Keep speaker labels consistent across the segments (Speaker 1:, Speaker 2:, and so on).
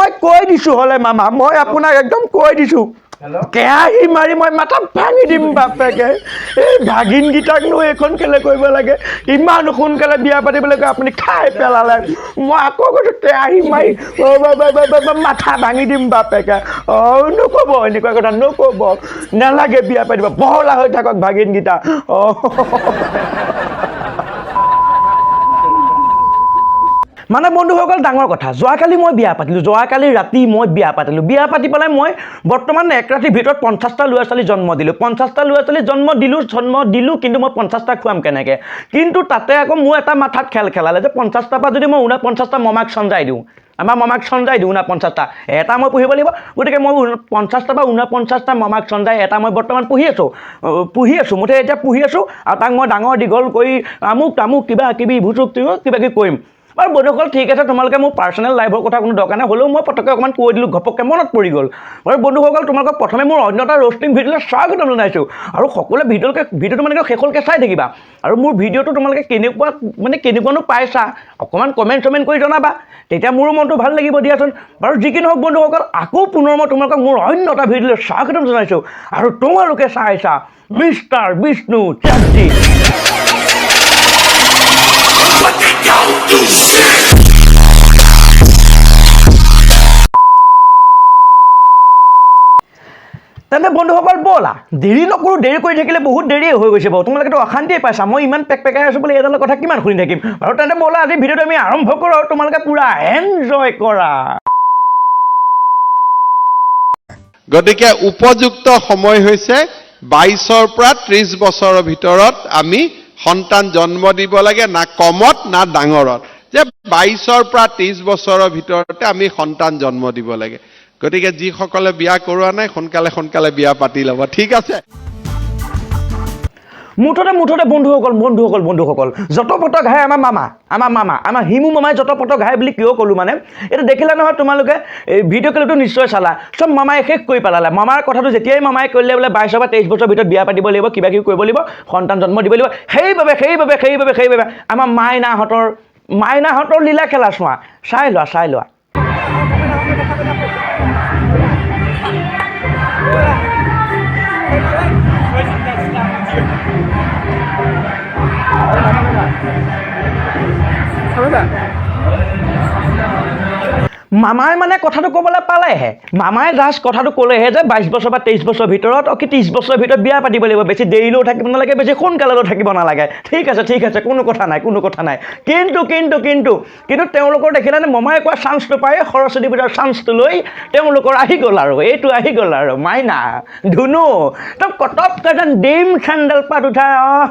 Speaker 1: মই কৈ দিছোঁ হ'লে মামা, মই আপোনাক একদম কৈ দিছোঁ, কেৰাহী মাৰি মই মাথা ভাঙি দিম বাপেকে। এই ভাগিনকেইটাকনো এইখন কেলে কৰিব লাগে? ইমান সোনকালে বিয়া পাতিবলৈ কৈ আপুনি খাই পেলালে। মই আকৌ কৈছোঁ, কেৰাহী মাৰি মাথা ভাঙি দিম বাপেকে। অঁ, নক'ব এনেকুৱা কথা, নক'ব, নালাগে বিয়া পাতিব, বহলা হৈ থাকক ভাগিনকেইটা। অঁ, মানে বন্ধুসকল, ডাঙৰ কথা, যোৱাকালি মই বিয়া পাতিলোঁ। যোৱাকালি ৰাতি মই বিয়া পাতিলোঁ। বিয়া পাতি পেলাই মই বৰ্তমান এক ৰাতিৰ ভিতৰত 50টা ল'ৰা ছোৱালী জন্ম দিলোঁ। 50টা ল'ৰা ছোৱালী জন্ম দিলোঁ, কিন্তু মই 50টা খুৱাম কেনেকৈ? কিন্তু তাতে আকৌ মোৰ এটা মাথাত খেল খেলালে যে 50টাৰ পৰা যদি মই 49টা মমাক চঞ্জাই দিওঁ, আমাৰ মমাক চঞ্জাই দিওঁ, 49টা, এটা মই পুহিব লাগিব। গতিকে মই 50টা বা 49টা মমাক চঞ্জাই এটা মই বৰ্তমান পুহি আছোঁ, পুহি আছোঁ, মুঠতে এতিয়া পুহি আছোঁ। আৰু তাক মই ডাঙৰ দীঘল কৰি আমুক তামুক কিবা কিবি ভুচুক তুচুক কিবা কিবি কৰিম। বাৰু বন্ধুসকল, ঠিক আছে, তোমালোকে মোৰ পাৰ্চনেল লাইফৰ কথা কোনো দৰকাৰ নাই, হ'লেও মই পটককৈ অকণমান কৈ দিলোঁ, ঘপককৈ মনত পৰি গ'ল। বাৰু বন্ধুসকল, তোমালোকক প্ৰথমে মোৰ অন্য এটা ৰ'ষ্টিং ভিডিঅ'লৈ স্বাগতম জনাইছোঁ। আৰু সকলোৱে ভিডিঅ'টো মানে শেষলৈকে চাই থাকিবা। আৰু মোৰ ভিডিঅ'টো তোমালোকে কেনেকুৱা, মানে কেনেকুৱানো পাইছা, অকণমান কমেণ্ট চমেণ্ট কৰি জনাবা, তেতিয়া মোৰো মনটো ভাল লাগিব দিয়াচোন। বাৰু যি কি নহওক বন্ধুসকল, আকৌ পুনৰ মই তোমালোকক মোৰ অন্য এটা ভিডিঅ'লৈ স্বাগতম জনাইছোঁ। আৰু তোমালোকে চাইছা mister Bishnu Chetri.
Speaker 2: But they don't do shit.
Speaker 1: তেন্তে বন্ধুসকল, ব'লা, দেৰি নকৰোঁ। দেৰি কৰি থাকিলে বহুত দেৰিয়ে হৈ গৈছে বাৰু। তোমালোকেতো অশান্তিয়ে পাইছা, মই ইমান পেক পেকাই আছোঁ বুলি এইডালৰ কথা কিমান শুনি থাকিম? বাৰু তেন্তে ব'লা, আজি ভিডিঅ'টো আমি আৰম্ভ কৰোঁ আৰু তোমালোকে পূৰা এনজয় কৰা।
Speaker 3: গতিকে উপযুক্ত সময় হৈছে 22ৰ পৰা 30 বছৰৰ ভিতৰত আমি সন্তান জন্ম দিব লাগে, না কমত না ডাঙৰত, যে 22ৰ পৰা 30 বছৰৰ ভিতৰতে আমি সন্তান জন্ম দিব লাগে। গতিকে যিসকলে বিয়া কৰোৱা নাই, সোনকালে সোনকালে বিয়া পাতি ল'ব, ঠিক আছে?
Speaker 1: মুঠতে মুঠতে বন্ধুসকল, বন্ধুসকল, বন্ধুসকল, যত পত ঘাই আমাৰ মামা, আমাৰ মামা, আমাৰ হিমু মামাই যত পত ঘাই বুলি কিয় ক'লোঁ, মানে এইটো দেখিলা নহয় তোমালোকে, এই ভিডিঅ' ক্লিপটো নিশ্চয় চালা। চব মামাই শেষ কৰি পেলালে। মামাৰ কথাটো যেতিয়াই মামাই কৰিলে বোলে 22ৰ পৰা 23 বছৰৰ ভিতৰত বিয়া পাতিব লাগিব, কিবা কিবি কৰিব লাগিব, সন্তান জন্ম দিব লাগিব, সেইবাবে সেইবাবে সেইবাবে সেইবাবে আমাৰ মাইনাহঁতৰ লীলা খেলা চোৱা, চাই লোৱা, চাই লোৱা। মামাই মানে কথাটো ক'বলৈ পালেহে, মামাই জাষ্ট কথাটো ক'লেহে যে 22 বছৰ বা 23 বছৰৰ ভিতৰত, অ কি 30 বছৰৰ ভিতৰত বিয়া পাতিব লাগিব, বেছি দেৰিলৈও থাকিব নালাগে, বেছি সোনকালেও থাকিব নালাগে। ঠিক আছে, ঠিক আছে, কোনো কথা নাই, কোনো কথা নাই। কিন্তু কিন্তু কিন্তু কিন্তু তেওঁলোকৰ দেখিলেনে, মামাই কোৱা চান্সটো পাই, সৰস্বতী পূজাৰ চান্সটো লৈ তেওঁলোকৰ আহি গ'ল আৰু এইটো আহি গ'ল আৰু মাইনা ধুনু তো কটককৈ যেন ডিম চেণ্ডেল পাত উঠাই। অঁ।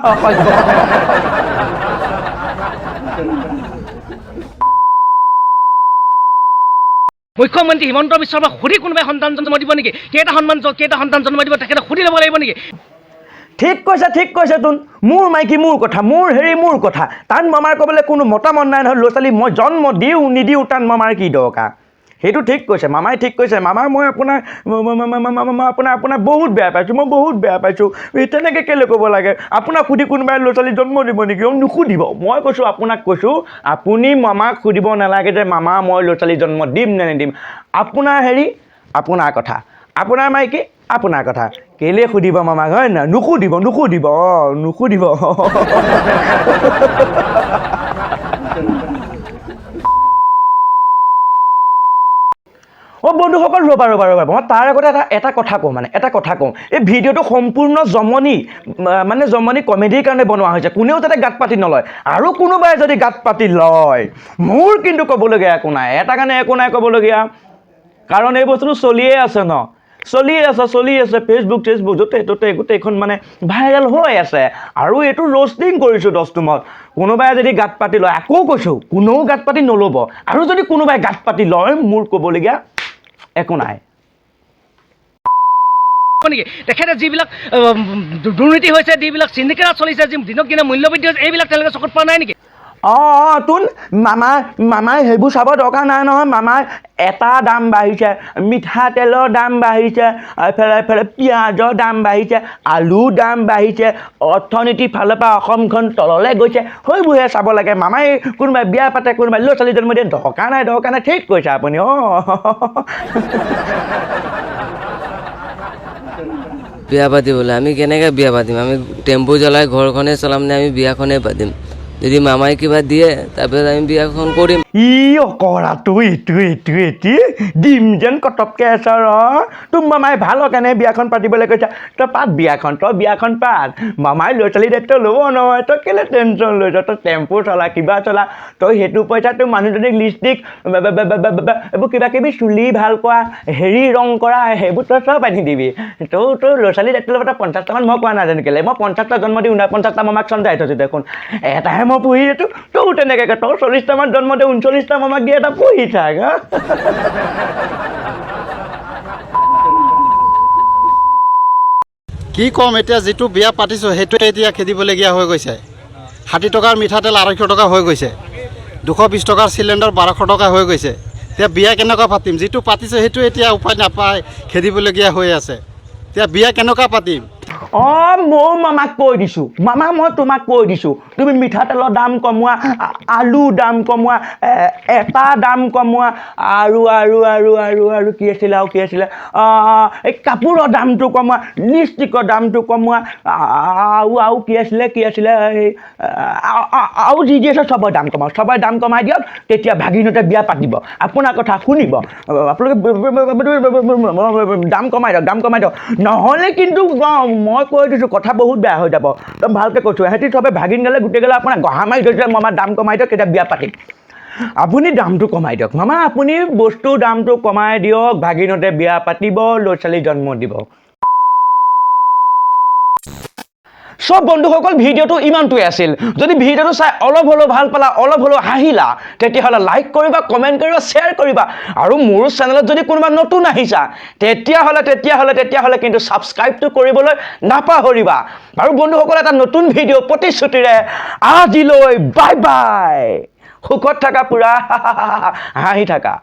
Speaker 4: মুখ্যমন্ত্ৰী হিমন্ত বিশ্ব শৰ্মাক সুধি কোনোবাই সন্তান জন্ম দিব নেকি? কেইটা সন্তান জন্ম দিব, তেখেতক সুধি ল'ব লাগিব নেকি?
Speaker 1: ঠিক কৈছে, ঠিক কৈছে তোন। মোৰ মাইকী মোৰ কথা, মোৰ হেৰি মোৰ কথা, তাত মামাৰ ক'বলৈ কোনো মতামত নাই নহয়। ল'ৰা ছোৱালী মই জন্ম দিওঁ নিদিওঁ, তাত মামাৰ কি দৰকাৰ? সেইটো ঠিক কৈছে মামাই, ঠিক কৈছে মামাৰ। মই আপোনাৰ আপোনাৰ আপোনাৰ বহুত বেয়া পাইছোঁ, মই বহুত বেয়া পাইছোঁ। এই তেনেকৈ কেলৈ ক'ব লাগে? আপোনাক সুধি কোনোবাই ল'ৰা ছোৱালী জন্ম দিব নেকি? অ, নুসুধিব। মই কৈছোঁ, আপোনাক কৈছোঁ, আপুনি মামাক সুধিব নালাগে যে মামা, মই ল'ৰা ছোৱালী জন্ম দিম নে নিদিম। আপোনাৰ হেৰি আপোনাৰ কথা, আপোনাৰ মাইকী আপোনাৰ কথা, কেলৈ সুধিব মামাক, হয় নহয়? নুসুধিব, নুসুধিব, অঁ, নুসুধিব। অ' বন্ধুসকল, ৰ'বা, ৰ'বা, ৰ'বা, মই তাৰ আগতে এটা কথা কওঁ, মানে এটা কথা কওঁ। এই ভিডিঅ'টো সম্পূৰ্ণ জমনি, মানে জমনি কমেডিৰ কাৰণে বনোৱা হৈছে। কোনেও যাতে গাত পাতি নলয়। আৰু কোনোবাই যদি গাত পাতি লয়, মোৰ কিন্তু ক'বলগীয়া একো নাই। এটা কাৰণে একো নাই ক'বলগীয়া, কাৰণ এই বস্তুটো চলিয়ে আছে ন, চলি আছে, চলি আছে। ফেচবুক চেচবুক য'তে ত'তে গোটেইখন মানে ভাইৰেল হৈ আছে। আৰু এইটো ৰ'ষ্টিং কৰিছোঁ দস্তুমত। কোনোবাই যদি গাত পাতি লয়, আকৌ কৈছোঁ, কোনেও গাত পাতি নল'ব। আৰু যদি কোনোবাই গাত পাতি লয়, মোৰ ক'বলগীয়া একো নাই।
Speaker 4: নেকি? তেখেতে যিবিলাক দুৰ্নীতি হৈছে, যিবিলাক চিণ্ডিকেট চলিছে, যি দিনক দিনে মূল্যবৃদ্ধি হৈছে, এইবিলাক তেওঁলোকে চকুত পোৱা নাই নেকি?
Speaker 1: অঁ অঁ তোন মামা, মামাই সেইবোৰ চাব দৰকাৰ নাই নহয়। মামাৰ এটা দাম বাঢ়িছে, মিঠাতেলৰ দাম বাঢ়িছে, এইফালে এইফালে পিঁয়াজৰ দাম বাঢ়িছে, আলুৰ দাম বাঢ়িছে, অৰ্থনীতিৰ ফালৰ পৰা অসমখন তললৈ গৈছে, সেইবোৰহে চাব লাগে। মামাই কোনোবাই বিয়া পাতে, কোনোবাই ল'ৰা ছোৱালী জন্ম দিয়ে, দৰকাৰ নাই, দৰকাৰ নাই। ঠিক কৈছে আপুনি। অঁ,
Speaker 5: বিয়া পাতিবলৈ আমি কেনেকৈ বিয়া পাতিম? আমি টেম্পু জ্বলাই ঘৰখনে চলাম নে আমি বিয়াখনেই পাতিম? যদি মামাই কিবা দিয়ে, তাৰপিছত আমি বিয়াখন কৰিম।
Speaker 1: ই অকৰাটো ইটো ইটো ইটি দিম যেন কটককে আছ ৰ। তোৰ মামাই ভালৰ কাৰণে বিয়াখন পাতিবলৈ কৈছে। তই পাত বিয়াখন, তই বিয়াখন পাত। মামাই ল'ৰা ছোৱালী দায়িত্ব ল'ব নহয়, তই কেলৈ টেনশ্যন লৈছ? তই টেম্পু চলা, কিবা চলা, তই সেইটো পইচা তোৰ মানুহজনীক লিপষ্টিক, এইবোৰ কিবা কিবি, চুলি ভাল কৰা, হেৰি ৰং কৰা, সেইবোৰ তই চব আনি দিবি। তোৰ ল'ৰা ছোৱালী দায়িত্ব ল'ব। তই 50টামান, মই কোৱা নাই জানো কেলৈ? মই 50টা জন্ম দি 49টা মামাক চমজাই থৈছোঁ দেখোন, এটাহে মই পুহি আছোঁ। তয়ো তেনেকৈ তই 40টামান জন্ম দে, 39টা মামাক দি এটা পুহি থাক। হা,
Speaker 6: কি ক'ম এতিয়া, যিটো বিয়া পাতিছোঁ সেইটোৱে এতিয়া খেদিবলগীয়া হৈ গৈছে। 60 টকাৰ মিঠাতেল 250 টকা হৈ গৈছে, 220 টকাৰ চিলিণ্ডাৰ 1200 টকা হৈ গৈছে। এতিয়া বিয়া কেনেকুৱা পাতিম? যিটো পাতিছোঁ সেইটো এতিয়া উপায় নাপায় খেদিবলগীয়া হৈ আছে। এতিয়া বিয়া কেনেকুৱা পাতিম?
Speaker 1: অঁ, ময়ো মামাক কৈ দিছোঁ, মামা মই তোমাক কৈ দিছোঁ, তুমি মিঠাতেলৰ দাম কমোৱা, আলুৰ দাম কমোৱা, এটা দাম কমোৱা, আৰু আৰু আৰু আৰু আৰু কি আছিলে, আৰু কি আছিলে, এই কাপোৰৰ দামটো কমোৱা, লিপষ্টিকৰ দামটো কমোৱা, আৰু কি আছিলে, কি আছিলে, এই আৰু যি যি আছে চবৰে দাম কমাওক, চবৰে দাম কমাই দিয়ক, তেতিয়া ভাগিনতে বিয়া পাতিব, আপোনাৰ কথা শুনিব। আপোনালোকে দাম কমাই দিয়ক, দাম কমাই দিয়ক, নহ'লে কিন্তু মই কৈ দিছোঁ কথা বহুত বেয়া হৈ যাব। একদম ভালকৈ কৈছোঁ, সিহঁতি চবে ভাগিন গ'লে গোটেই গ'লে আপোনাক গহা মাৰি ধৰিছে, মামা দাম কমাই দিয়ক তেতিয়া বিয়া পাতিম। আপুনি দামটো কমাই দিয়ক মামা, আপুনি বস্তুৰ দামটো কমাই দিয়ক, ভাগিনতে বিয়া পাতিব, ল'ৰা ছোৱালী জন্ম দিব। চব বন্ধুসকল, ভিডিঅ'টো ইমানটোৱে আছিল। যদি ভিডিঅ'টো চাই অলপ হ'লেও ভাল পালা, অলপ হ'লেও হাঁহিলা, তেতিয়াহ'লে লাইক কৰিবা, কমেণ্ট কৰিবা, শ্বেয়াৰ কৰিবা। আৰু মোৰ চেনেলত যদি কোনোবা নতুন আহিছা, তেতিয়াহ'লে কিন্তু ছাবস্ক্ৰাইবটো কৰিবলৈ নাপাহৰিবা। আৰু বন্ধুসকল, এটা নতুন ভিডিঅ' প্ৰতিশ্ৰুতিৰে আজিলৈ বাই বাই। সুখত থাকা, পূৰা হাঁহি থাকা।